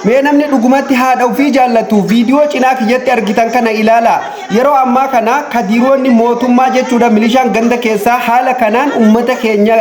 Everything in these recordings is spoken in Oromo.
Mee namni dhugumatti haadha ofii jaallatu viidiyoo cinaa kiyyatti argitan kana ilaala. Yeroo ammaa kana kadiroonni mootummaa jechuudha milishaan ganda keessaa haala kanaan uummata keenya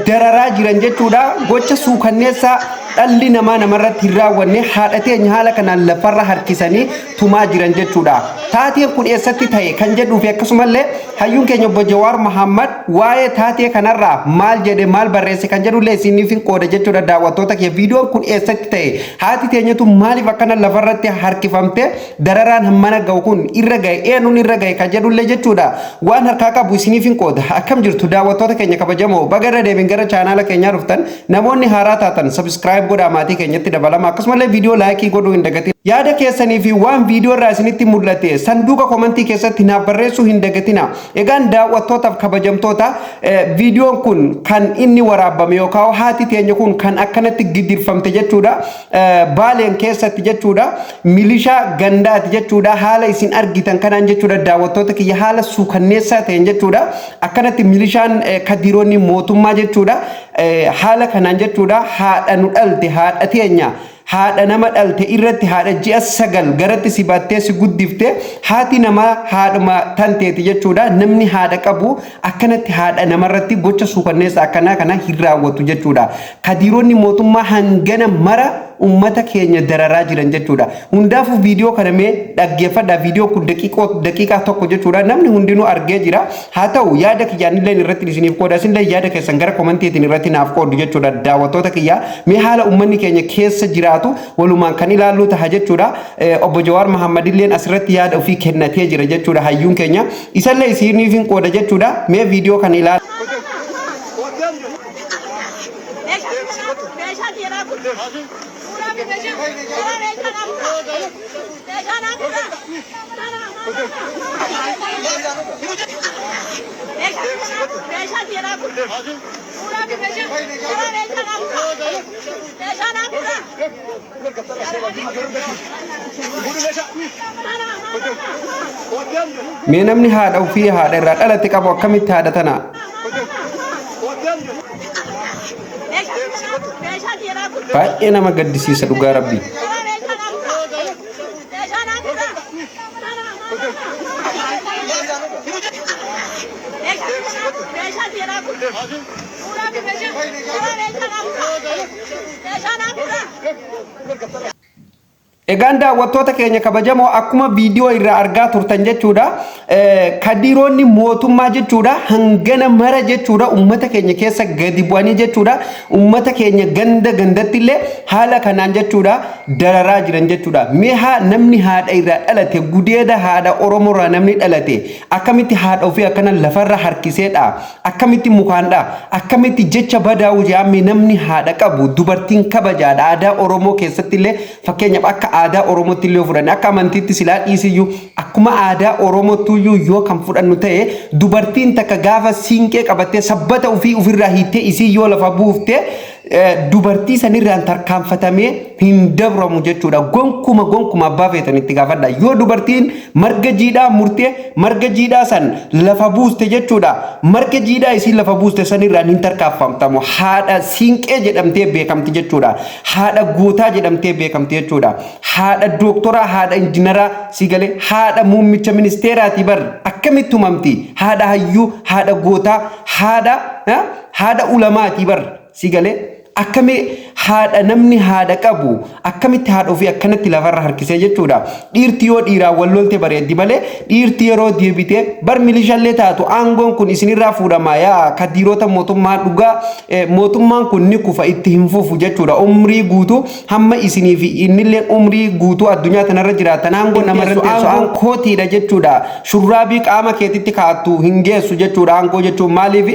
dararaa jiran jechuudha. Gocha suukanneessaa dhalli namaa namarratti hin raawwanne haadha teenya haala kanaan lafarra harkisanii tumaa jiran jechuudha. Taateen kun eessatti ta'e kan jedhuu fi akkasumallee hayyuun keenya obbo Jawaar Mohammad waa'ee taatee kanarraa maal jedhe, maal barreesse kan jedhullee isiniif hin qooda jechuudha. Daawwattoota kee, viidiyoon kun eessatti ta'e, haati teenyatu maaliif akkana lafarratti harkifamte, dararaan hammana ga'u kun irra ga'e, eenyuun irra ga'e kan jedhullee jechuudha, waan harkaa qabu isiniif hin qooda. Akkam jirtu daawwattoota keenya kabajamoo? Baga irra deebiin gara chaanaala keenyaa dhuftan. Namoonni haaraa taatan subscribe godhaa maatii keenyatti dabalama. Akkasumallee viidiyoo like godhuu hin dagatin. Yaada keessanii fi waan viidiyoo irraa isinitti mul'ate sanduuqa komantii keessatti naaf barreessuu hin dagatina. Egaan daawwattootaaf kabajamtoota, viidiyoon kun kan inni waraabame yookaan haati teenya kun kan akkanatti gidirfamte jechuudha. Baaleen keessatti jechuudha. Milishaa gandaati jechuudha. Haala isin argitan kanaan jechuudha, daawwattoota kiyya, haala suukanneessaa ta'een jechuudha. Akkanatti milishaan kadiroonni mootummaa jechuudha. Haala kanaan jechuudha, haadha nu dhalte, haadha teenya, haadha nama dhalte irratti, haadha ji'a 9 garatti si baattee si guddifte, haati namaa haadhuma tanteeti jechuudha. Namni haadha qabu akkanatti haadha namarratti gocha suukanneessa akkanaa kana hin raawwatu jechuudha. Kadiironni mootummaa hangana mara ummata keenya dararaa jiran jechuudha. Hundaafuu viidiyoo kana mee dhaggeeffadhaa. Viidiyoo kun daqiiqaa 1 jechuudha. Namni hundinuu argee jira. Haa ta'u, yaada kiyyaanillee irratti isiniif qooda. Isinillee yaada keessan gara komantiitiin irratti naaf qoodu jechuudha. Daawwattoota kiyyaa, mee haala uummanni keenya keessa jiraatu walumaan kan ilaallu taha jechuudha. Obbo Jawaar Mahammadilleen asirratti yaada ofii kennatee jira jechuudha, hayyuun keenya. Isallee isiniif hin qooda jechuudha. Mee viidiyoo kana ilaala. Meeshaa dhiiraa kun suuraa fi meeshaa meeshaa naa fuudha. Meeshaa naa fuudha. Meeshaa dhiiraa kun suuraa fi meeshaa meeshaa naa fuudha. Meeshaa naa fuudha. Mee namni haadha ofii, haadha irraa dhalate qabu akkamitti haadha tana Meeshaa dhiiraa kun baay'ee nama gaddisiisa, dhugaa rabbii. Meeshaa naa fuudha. Meeshaa naa fuudha. Meeshaa dhiiraa kun suuraa fi meeshaa meeshaa naa fuudha. Meeshaa naa fuudha. Egaan daawwattoota keenya kabajamoo, akkuma viidiyoo irraa argaa turtan jechuudha. Kadiroonni mootummaa jechuudha hangana mara jechuudha uummata keenya keessa gadi bu'anii jechuudha, uummata keenya ganda gandatti illee haala kanaan jechuudha dararaa jiran jechuudha. Mee haa namni haadha irraa dhalate, gudeeda haadha Oromoorraa namni dhalate akkamitti haadha ofii akkana lafarra harkiseedha? Akkamitti mukaandha? Akkamitti jecha badaa'u jedhamee? Namni haadha qabu, dubartiin kabajaadha. Aadaa Oromoo keessatti illee, fakkeenyaaf akka aadaa Oromootti illee fudhanne, akka amantiitti silaa dhiisiyyuu, akkuma aadaa Oromootti yoo kan fudhannu ta'e, dubartiin takka gaafa siinqee qabattee sabbata ofii ofirraa hiittee isii yoo lafa buufte, dubartii sanirraan tarkaanfatamee hin dabramu jechuudha. Gonkuma gonkuma abbaa feetan itti gaafadha. Yoo dubartiin marga jiidhaa murtee marga jiidhaa san lafa buuste jechuudha. Marga jiidhaa isii lafa buuste sanirraan hin tarkaanfamtamu. Haadha siinqee jedhamtee beekamti jechuudha. Haadha gootaa jedhamtee beekamti jechuudha. Haadha dooktoraa, haadha injinaraa, si galee, haadha muummicha ministeeraati bar akkamitti tumamti? Haadha hayyuu, haadha gootaa, haadha ulamaati bar, si galee. Akkami haadha, namni haadha qabu akkamitti haadha ofii akkanatti lafarra harkisee jechuudha? Dhiirti yoo dhiiraan wal lolte bareeddi malee, dhiirti yeroo deebitee bar milishallee taatu aangoon kun isinirraa fuudhama. Yaa kadiirota mootummaa, dhugaa mootummaan kun ni kufa, itti hin fufu jechuudha. Umrii guutuu hamma isinii fi innillee umrii guutuu addunyaa tanarra jiraatan aangoo namarra teessu, aangoo kootiidha jechuudha. Shurraabii qaama keetitti kaa'attu hin geessu jechuudha aangoo jechuun. Maaliif?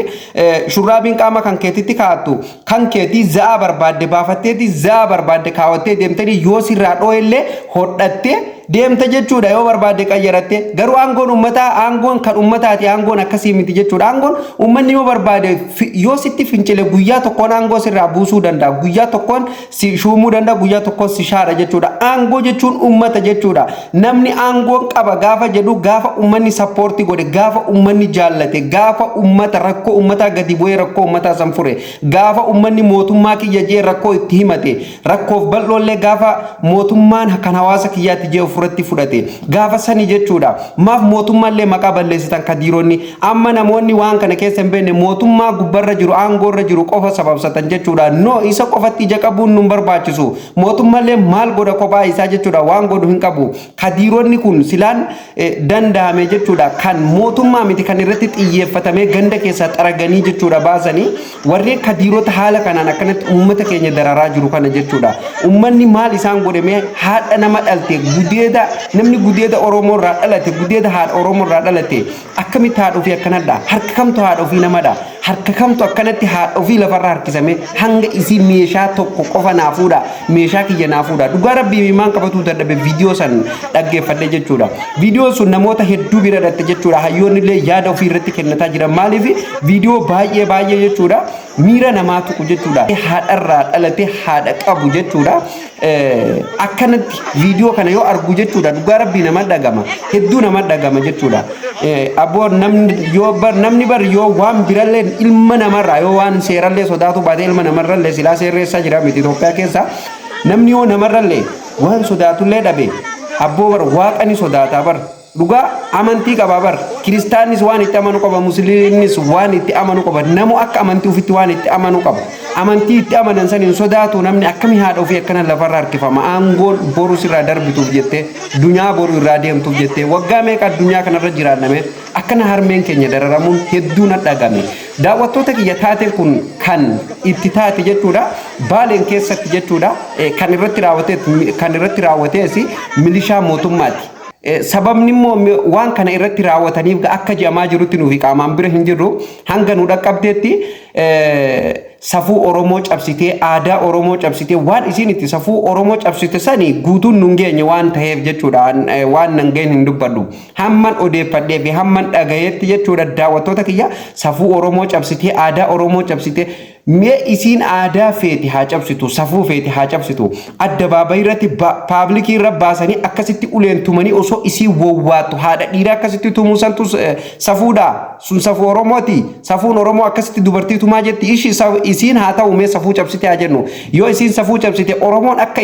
Shurraabiin qaama kan keetitti kaa'attu kan keetii za'aa barbaadde baafatteeti za'aa barbaadde kaawwattee deemtanii yoo sirraa dhoo'ellee hodhattee Deemta jechuudha yoo barbaadde qayyaratte. Garuu aangoon uummataa, aangoon kan uummataati, aangoon akkasii miti jechuudha. Aangoon uummanni yoo barbaade, yoo sitti fincile, guyyaa tokkoon aangoo sirraa buusuu danda'a. Guyyaa tokkoon si shuumuu danda'a, guyyaa tokkoon si shaara jechuudha. Aangoo jechuun uummata jechuudha. Namni aangoon qaba gaafa jedhu, gaafa uummanni support godhe, gaafa uummanni jaallate, gaafa uummata rakkoo uummataa gadi bu'ee rakkoo uummataa san fure, gaafa uummanni mootummaa kiyya jee rakkoo itti himate, rakkoof bal'oollee gaafa mootummaan kan hawaasa kiyyaatti jee ofirratti fudhate, gaafa sani jechuudha. Maaf mootummaallee maqaa balleessitan kadiironni? Amma namoonni waan kana keessa hin beekne mootummaa gubbarra jiru, aangoorra jiru qofa sababsatan jechuudha. No, isa qofatti ija qabuun nun barbaachisu. Mootummaallee maal godha kophaa isaa jechuudha? Waan godhu hin qabu. Kadiironni kun silaan danda'ame jechuudha, kan mootummaa miti kan irratti xiyyeeffatamee ganda keessaa xaraganii jechuudha baasanii warreen kadiirota haala kanaan akkanatti uummata keenya dararaa jiru kana jechuudha. Uummanni maal isaan godhame? Haadha nama dhalte gudeeda, namni gudeeda Oromoo irraa dhalate, gudeeda haadha Oromoo irraa dhalate, akkamitti haadha ofii akkanadha? Harka kamtu haadha ofii namadha? Harka kamtu akkanatti haadha ofii lafarraa harkisame hanga isii meeshaa tokko qofa naafuudha, meeshaa kiyya naafuudha? Dhugaa Rabbii mimaan qabatuu dadhabe viidiyoo san dhaggeeffadhe jechuudha. Viidiyoon sun namoota hedduu bira dhatte jechuudha. Hayyoonni illee yaada ofii irratti kennataa jiran. Maaliif? Viidiyoo baay'ee baay'ee jechuudha miira namaa tuqu jechuudha. Haadharraa dhalate haadha qabu jechuudha. Akkanatti viidiyoo kana yoo argu jechuudha, dhugaa Rabbii nama dhagama, hedduu nama dhagama jechuudha. Abboo, namni yoo bar, namni bar yoo waan birallee ilma namarraa, yoo waan seerallee sodaatu baate, ilma namarrallee silaa seerreessaa jira miti Itoophiyaa keessa. Namni yoo namarrallee waan sodaatullee dhabe, abboo bar Waaqa ni sodaataa bar. Dhugaa amantii qaba bar. Kiristaannis waan itti amanu qaba, Musliimnis waan itti amanu qaba. Namu akka amantii ofitti waan itti amanu qaba. Amantii itti amanan san hin sodaatu namni? Akkamii haadha ofii akkana lafarra harkifama? Aangoon boru sirraa darbituuf jettee, dunyaa boru irraa deemtuuf jettee, waggaa meeqa addunyaa kanarra jiraanname, akkana harmeen keenya dararamuun hedduu na dhagame. Daawwattoota kiyya, taateen kun kan itti taate jechuudha Baaleen keessatti jechuudha. Kan irratti raawwatees milishaa mootummaati. Sababni immoo waan kana irratti raawwataniif akka jedhamaa jirutti, nufi qaamaan bira hin jirru, hanga nu dhaqqabdeetti safuu Oromoo cabsitee, aadaa Oromoo cabsitee, waan isiin itti safuu Oromoo cabsite sani guutuun nun geenye waan ta'eef jechuudha, waan nan geenye hin dubbadhu. Hamman odeeffadhee fi hamman dhagayeetti jechuudha, daawwattoota kiyya, safuu Oromoo cabsitee, aadaa Oromoo cabsitee. Mee isiin aadaa feeti haa cabsitu, safuu feeti haa cabsitu, addabaabayii irratti, public irra baasanii akkasitti uleen tumanii osoo isii wowwaattu haadha dhiiraa akkasitti tumuu santu safuudha? Sun safuu Oromooti? Safuun Oromoo akkasitti dubartii tumaa jetti? Ishi isiin haa ta'u, mee safuu cabsite haa jennu. Yoo isiin safuu cabsite, Oromoon akka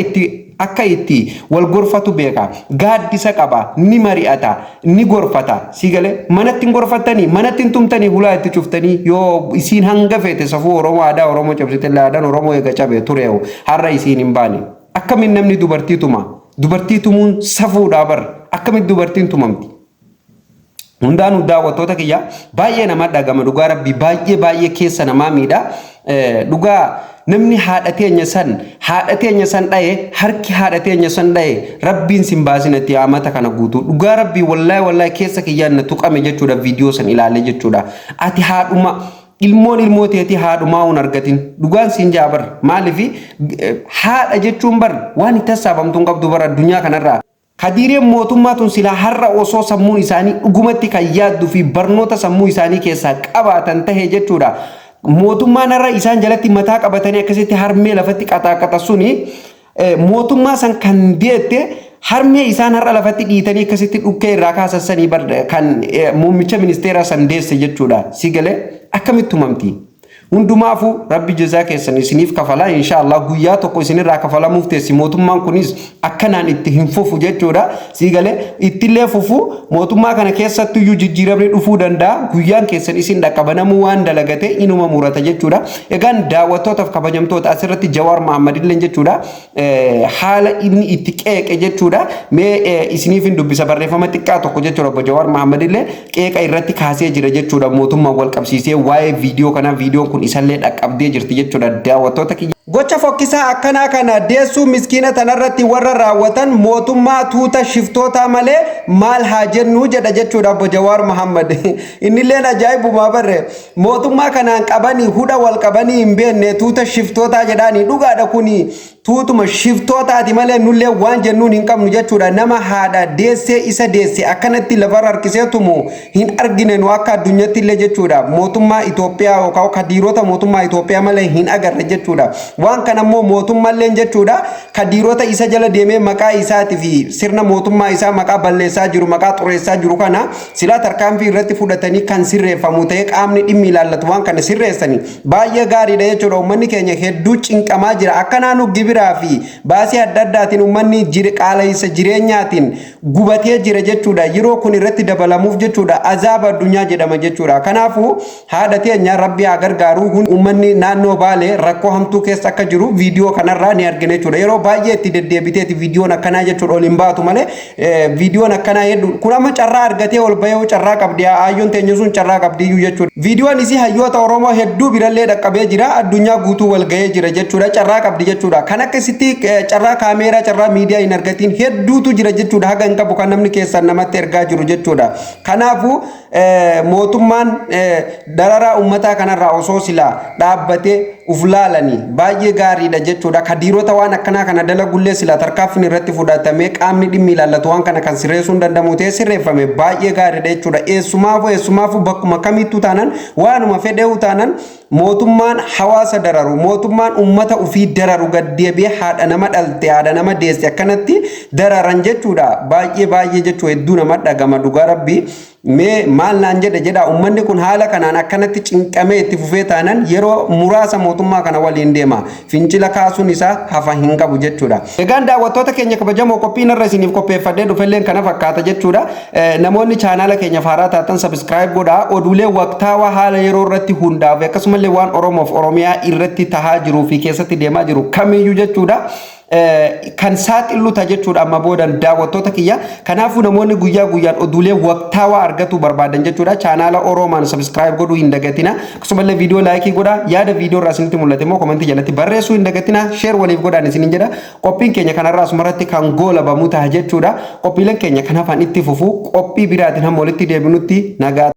itti wal gorfatu beeka. Gaaddisa qaba, ni mari'ata, ni gorfata. Si galee? Manatti hin gorfattanii, manatti hin tumtanii, hulaa itti cuftanii. Yoo isiin hanga feete safuu Oromoo, aadaa Oromoo cabsite illee, aadaan Oromoo eega cabe tureewu har'a isiin hin baane. Akkamiin namni dubartii tuma? Dubartii tumuun safuudhaa bar. Akkamitti dubartiin tumamti? Hundaanuu daawwattoota kiyya, baay'ee nama dhagama. Dhugaa Rabbii baay'ee baay'ee keessa namaa miidha. Dhugaa namni haadha teenya san dhaye, harki haadha teenya san dhaye, Rabbiin sin baasinatti amata kana guutuu. Dhugaa Rabbii, wallaahi wallaahi, keessa kiyyaan na tuqame jechuudha viidiyoo san ilaalee jechuudha. Ati haadhuma ilmoon ilmoo teetii haadhumaa hin argatin, dhugaan siin jaa bar. Maaliif? Haadha jechuun bar waan itti hassaabamtu hin qabdu bar addunyaa kanarraa. Kadiireen mootummaa tun silaa har'a osoo sammuun isaanii dhugumatti kan yaaddu fi barnoota sammuu isaanii keessaa qabaatan tahe jechuudha. Mootummaan har'a isaan jalatti mataa qabatanii akkasitti harmee lafatti qaxaaqaxa suni, mootummaa san kan deette harmee isaan har'a lafatti dhiitanii akkasitti dhukkee irraa kaasan sanii kan muummicha ministeeraa san deesse jechuudha. Si galee? Akkamitti tumamti? Hundumaafuu Rabbi jazaa keessan isiniif kafala, inshaallah. Guyyaa tokko isinirraa kafalamuuf teessi. Mootummaan kunis akkanaan itti hin fufu jechuudha. Sii galee? Ittillee fufu, mootummaa kana keessattuyyuu jijjiiramni dhufuu danda'a. Guyyaan keessan isin dhaqqaba, namuu waan dalagate inuma murata jechuudha. Egaan daawwattootaaf kabajamtoota, asirratti Jawaar Mahammad illee jechuudha haala inni itti qeeqe jechuudha. Mee isiniif hin dubbisa barreeffama xiqqaa tokko jechuudha. Obbo Jawaar Mahammad illee qeeqa irratti kaasee jira jechuudha. Mootummaan wal qabsiisee waa'ee viidiyoo kanaa, viidiyoon kun isallee dhaqqabdee jirti jechuudha, daawwattoota kiyya. Gocha fokkisaa akkanaa kana deessuu miskiina tanarratti warra raawwatan mootummaa tuuta shiftootaa malee maal haa jennuu jedha jechuudha obbo Jawaar Mohammad. Innilleen ajaa'ibumaa barre, mootummaa kanaan qabanii hudha wal qabanii hin beekne, tuuta shiftootaa jedhaanii. Dhugaadha, kuni tuutuma shiftootaati malee nullee waan jennuun hin qabnu jechuudha. Nama haadha deessee isa deesse akkanatti lafarra harkisee tumu hin argine nu akka addunyaatti illee jechuudha. Mootummaa Itoophiyaa yookaan kadiirota mootummaa Itoophiyaa malee hin agarre jechuudha. Waan kana immoo mootummaalleen jechuudha, kadiirota isa jala deemee maqaa isaatii fi sirna mootummaa isaa maqaa balleessaa jiru, maqaa xureessaa jiru kana silaa tarkaanfii irratti fudhatanii kan sirreeffamu ta'ee qaamni dhimmi ilaallatu waan kana sirreessanii baay'ee gaariidha jechuudha. Uummanni keenya hedduu cinqamaa jira. Akka naannoo gibiraa fi baasii adda addaatiin uummanni qaala'insa jireenyaatiin gubatee jira jechuudha. Yeroo kun irratti dabalamuuf jechuudha, azaaba addunyaa jedhama jechuudha. Kanaafuu haadha teenya Rabbi haa gargaaru. Uummanni naannoo Baalee rakkoo hamtuu keessa akka jiru viidiyoo kanarraa ni argina jechuudha. Yeroo baay'ee itti deddeebiteeti viidiyoon akkanaa jechuudha ol hin baatu malee viidiyoon akkanaa hedduu kun amma carraa argatee ol bahee, carraa qabdi, aayyoon teenya sun carraa qabdiyyuu jechuudha. Viidiyoon isii hayyoota Oromoo hedduu birallee dhaqqabee jira, addunyaa guutuu wal gahee jira jechuudha, carraa qabdi jechuudha. Kan akkasitti carraa kaameeraa, carraa miidiyaa hin argatiin hedduutu jira jechuudha, haga hin qabu kan namni keessaan namatti ergaa jiru jechuudha. Kanaafuu mootummaan dararaa uummataa kanarraa osoo silaa dhaabbatee uf laalanii baay'ee gaariidha jechuudha. Kadiirota waan akkanaa kana dalagullee silaa tarkaanfiin irratti fudhatamee qaamni dhimmi ilaallatu waan kana kan sirreessuu hin danda'amu ta'ee sirreeffame baay'ee gaariidha jechuudha. Eessumaafuu eessumaafuu, bakkuma kamittuu taanan, waanuma fedheewu taanan, mootummaan hawaasa dararu, mootummaan ummata ofii dararu, gaddeebi'ee haadha nama dhalte, haadha nama deesse akkanatti dararan jechuudha. Baay'ee baay'ee jechuu hedduu nama dhagama, dhugaa Rabbii. Mee maal naan jedhe jedha, uummanni kun haala kanaan akkanatti cinqamee itti fufee taanan yeroo muraasa mootummaa kana waliin deema, fincila kaasuun isaa hafa hin qabu jechuudha. Egaan daawwattoota keenya kabajamoo, qophiin irra isiniif qopheeffadhee dhufelleen kana fakkaata jechuudha. Namoonni chaanaala keenya haaraa taatan subscribe godhaa. Oduulee waqtaawaa haala yeroo irratti hundaa'u akkasumallee waan Oromoof Oromiyaa irratti tahaa jiruu fi keessatti deemaa jiru kamiyyuu jechuudha, kan saaxilu ta'a jechuudha amma boodan, daawwattoota kiyya. Kanaafuu namoonni guyyaa guyyaan oduulee waqtaawaa argachuu barbaadan jechuudha, chaanaala Oroomaan subscribe godhuu hin dagatina. Akkasumallee viidiyoo like godhaa, yaada viidiyoo irraa isinitti mul'ate immoo comment jalatti barreessuu hin dagatina. Share waliif godhaan isinin jedha. Qophiin keenya kanarraa asumarratti kan goolabamu ta'a jechuudha. Qophiileen keenya kan hafan itti fufu. Qophii biraatiin hamma walitti deebinutti nagaa.